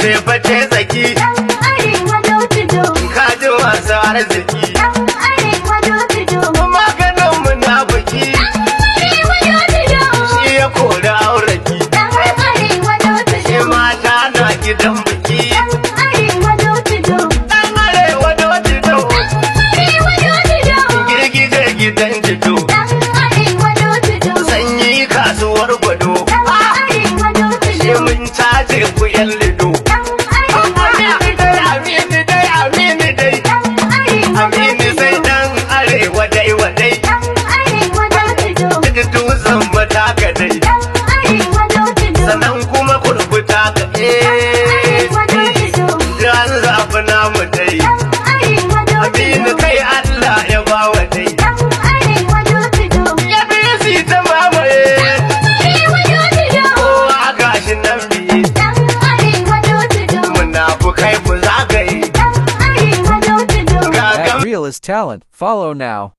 Tefa ce tsaki. Yan arewa do. Kaji masu arziki. Yan arewa do. Maganin munafiki. Arewa do. Shi ya kori auraki. Yan arewa Shi do. mata na gidan biki. Yan arewa do. Dan arewa do. Arewa do. Girgije gidan jito. Yan arewa do. Sanyi kasuwar gwado. Yan arewa do. Shi mun caje ku yan lido. Yan arewa Aminu dai, Aminu dai, Aminu dai. Yan arewa Aminu sai dan arewa dai wadai. Yan arewa do. Duk dutsen mataka dai. Yan arewa do. Sannan kuma kurkuta ka eh. Arewa do. Ran zafi namu dai. Yan arewa do. Aminu kai Allah ya bawa dai. Yan arewa do. APC ta mamaye. Arewa do. Kowa gashi nan biye. Yan arewa do. Munafukai ku zagaye. Yan arewa do. Ga At Real is Talent, follow now.